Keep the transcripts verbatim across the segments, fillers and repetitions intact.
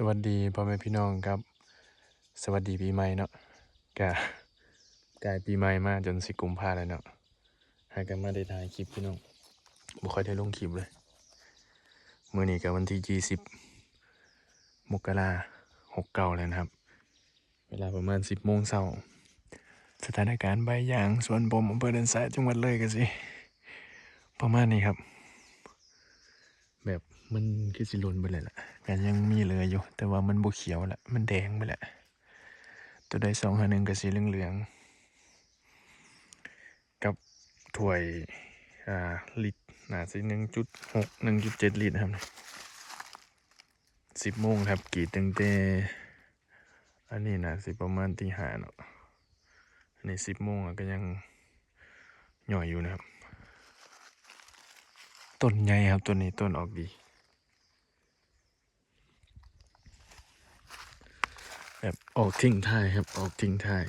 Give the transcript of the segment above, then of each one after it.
วัสดีพ่อแม่พี่น้องครับ สวัสดีปีใหม่เนาะ กะ กายปีใหม่มาจนสิกุมภาแล้วเนาะ หากันมาได้ถ่ายคลิปพี่น้อง บ่ค่อยได้ลงคลิปเลย มื้อนี้ก็วันที่ยี่สิบ มกรา หกเก้า แล้วนะครับ เวลาประมาณสิบโมงเช้า สถานการณ์ใบยางสวนผม อำเภอด่านซ้าย จังหวัดเลยก็สิ ประมาณนี้ครับ แบบมันคือสิหล่นไปเลยล่ะ ก็ยังมีเหลืออยู่ แต่ว่ามันบ่เขียวละ มันแดงไปแล้ว ตัวใดสองห้าหนึ่งก็สีเหลืองๆ กับถ้วย อ่า ลิตร น่าสิ หนึ่งจุดหก หนึ่งจุดเจ็ด ลิตรนะครับ สิบโมงครับ กรีดตั้งแต่ อันนี้น่าสิประมาณตีห้าเนาะ อันนี้สิบโมงแล้วก็ยังย่อยอยู่นะครับ ต้นใหญ่ครับ ต้นนี้ต้นออกดี แบบออกทิ้งท้ายครับ ออกทิ้งท้าย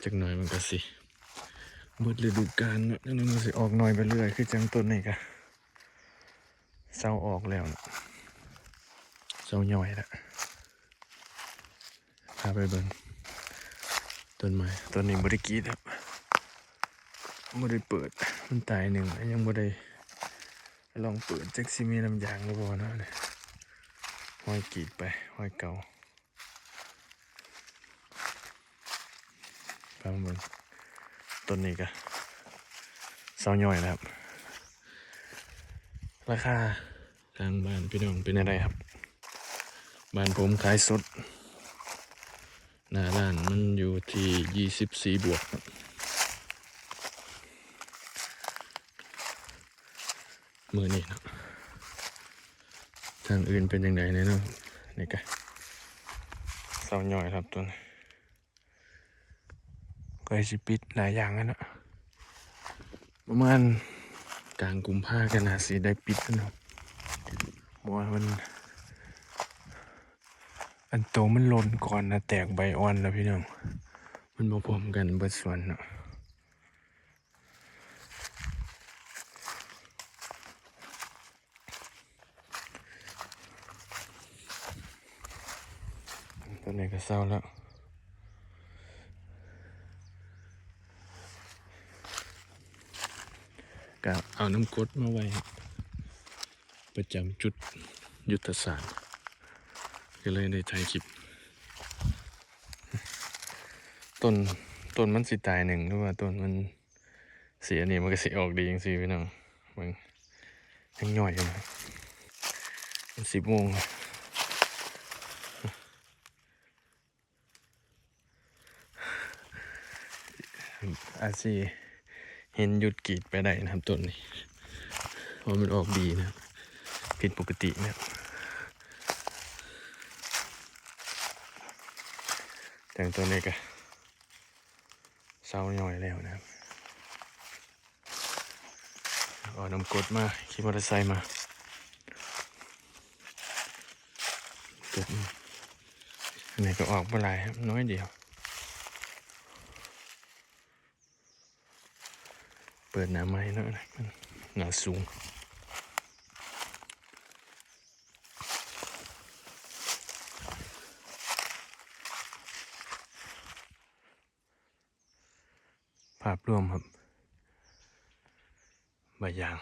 จักหน่อยมันก็สิ หมดฤดูกาลเนาะ แล้วมันก็สิออกน้อยไปเรื่อย คือจังต้นนี้ก็เซาออกแล้วเนาะ เซาย่อยแล้ว พาไปเบิ่งต้นไม้ ต้นนี้บ่ได้กรีดครับ บ่ได้เปิด มันตายหนึ่ง ยังบ่ได้ลองเปิด จักสิมีน้ำยางหรือบ่เนาะเนี่ย ห้อยกรีดไป ห้อยเก่า พามาเบิ่งต้นนี้ก็เซาย่อยนะครับ ราคากลางบ้านพี่น้องเป็นอะไรครับ บ้านผมขายสด หน้าร้านมันอยู่ที่ยี่สิบสี่บวกครับ มื้อนี้เนาะ ทางอื่นเป็นจั่งใดแน่เนาะ นี่ก็เซาย่อยครับต้น ก็สิปิดหลายอย่างแล้วเนาะ ประมาณกลางกุมภาก็น่าสิได้ปิดแล้วเนาะ เพราะว่ามัน อันโตมันหล่นก่อนนะ แตกใบอ่อนแล้วพี่น้อง มันบ่พร้อมกันเบิดสวนเนาะ ต้นนี้ก็เซาแล้ว ก็เอาน้ำกรดมาไว้ ประจำจุดยุทธศาสตร์ ก็เลยได้ถ่ายคลิป ต้น ต้นมันสิตายหนึ่ง หรือว่าต้นมันสิ อันนี้มันก็สิออกดีจังซี่พี่น้อง มันยังย่อยอยู่นะ มันสิบโมงแล้ว อาจสิเห็นหยุดกรีดไปได้นะครับต้นนี้ เพราะมันออกดีนะครับ ผิดปกตินะครับ แต่ต้นนี้ก็เซาย่อยแล้วนะครับ เอาน้ำกรดมา ขี่มอเตอร์ไซค์มา กรดมา อันนี้ก็ออกบ่หลายครับ น้อยเดียว เปิดหน้าไม้เนาะ หน้าสูง ภาพรวมครับ ใบยาง